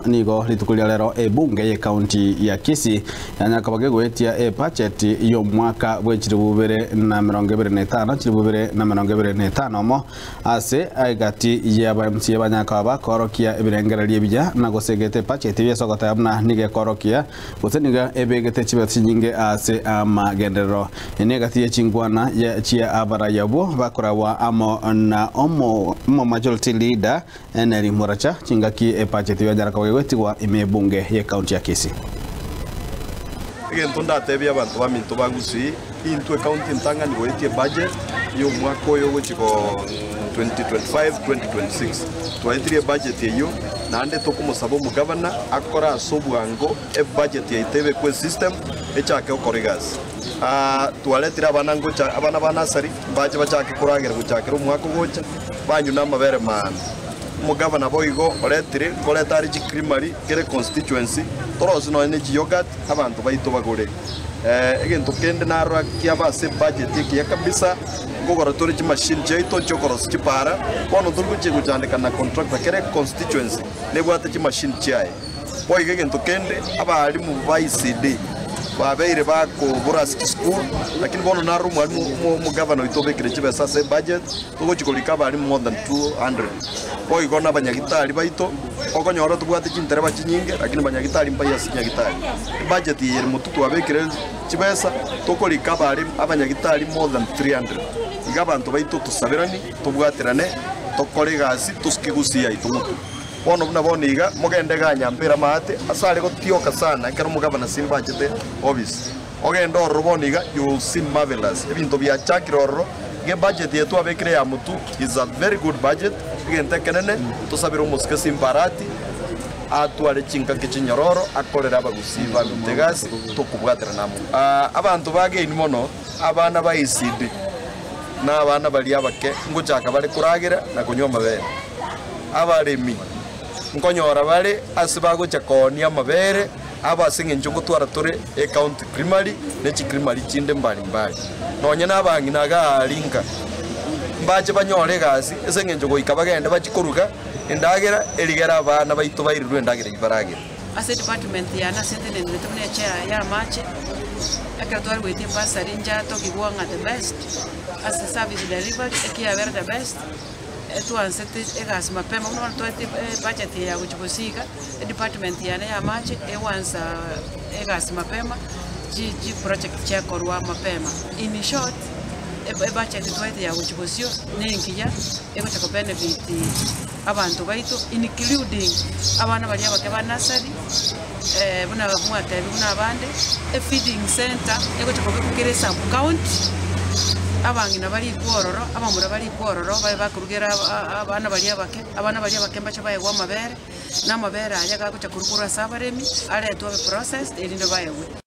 Nigo rituko ria rero ebunge y'ecounty ya Kisii yanyara koba gegoetia ebudget y'omwaka bwe 2025 2025 omo ase egati y'aba MCA banyara koba bakorokia ebirengererio ebiya na gosegeta ebudget eyio ase ogoteba buna nigo ekorokia gose nigo ebegete chibesa chinyinge ase amagenderero. Eye negati ye chinkwana chia abarai abwo bakoragwa amo na omo majority leader Henry Moracha, chingaki ebudget yanyara koba gegoetigwa ime ebunge y'ecounty ya Kisii. Egento ndatebie abanto baminto ba Gusii, intwe ecounty entang'ani goetia ebudget y'omwaka oyo ogochia go 2025 2026. Twaetirie ebudget eyio naende tokomosaba omogavana akore ase obwango ebudget yaito ebekwe esystem echake gokora egasi. Twaretire abana ngocha abana ba nursery mbache bachake koragera gochakera omwaka ogocha. Banywe namabere maana. Omogavana boigo oretire nkoreta are chicreamery kera econstituency, torosie nonya ne chiyoghurt abanto baito bagore. Egento kende narora kiaba ase ebudget ekiya kabisa, nkogora tore chimachine chiaito chiokorosia chipara, bono tori gochia gochandeka na contractor kera econstituency nebwate chimachine chiaye. Boigo egento kende, abalimu ba ECD babeire bakobora ase chisukuru, lakini bono narora omwalimu omogavana oito obekire chibesa ase ebudget, Togochia korika abarimu more than 200. Boigo nabanyagitari baito, okonyora tobwate chintereba chinyinge, lakini banyagitari mbai ase chinyagitari. Ebudget eye ere motwe twabekire chibesa, tokorika abarimu abanyagitari more than 300. Iga abanto baito tosaberani, tobwaterane, tokore egasi, tosuke gusii yaito motwe. Bono buna bono iga, mogende igaa Nyampera maate, ase are gotioka sana ekero omogabana Simba achete office. Ogende ororo bono iga, you will see marvelous ebinto biachakire ororo. Iga ebudget eye twabekire ya Mutu is a very good budget, egento ekenene tosabere omosike Simba Arati atware chingaki chinyororo akorere abagusii baminto egasi tokobwaterana amo. Abanto bageini mono abana ba ECD na abana baria abake ngochaka bare koragera na konywa amabere. Abaremi nkonyora bare ase bagocha koonia amabere abo ase engencho ngotwara tore ecounty creamery ne chicreamery chinde mbali mbali. Nonye nabang'ina iga aria nka mbache banyore egasi ase engencho goika bagende bachie koruga endagera erigere abana baito bairirwe endagera eyio baragere. Ase edepartment yane ase ntenenerete buna echair ya amache, ekero tware goetia ebursary nchatogigwa ng'a the best ase service delivery, ekiabera the best. Etwansete egasi mapema buna bono twaete ebudget eye ya gochia gosiga, edepartment yane ya amache egwansa egasi mapema, chi chiproject chiakorwa mapema. In short, ebudget twaete ya gochia bosio na engiya, egocha kobenefit abanto baito including abana baria abake ba nursery, buna mwatebiwa buna abande, efeeding centre egocha kobekwa kera esub county, abang'ina barikwe ororo, abamura barikwe ororo babe bakorugera abana baria abake, abana baria abake mbache baegwe amabere, na amabere aya gagocha korwa korwa ase abaremi, aretwe abe processed erinde baegwe.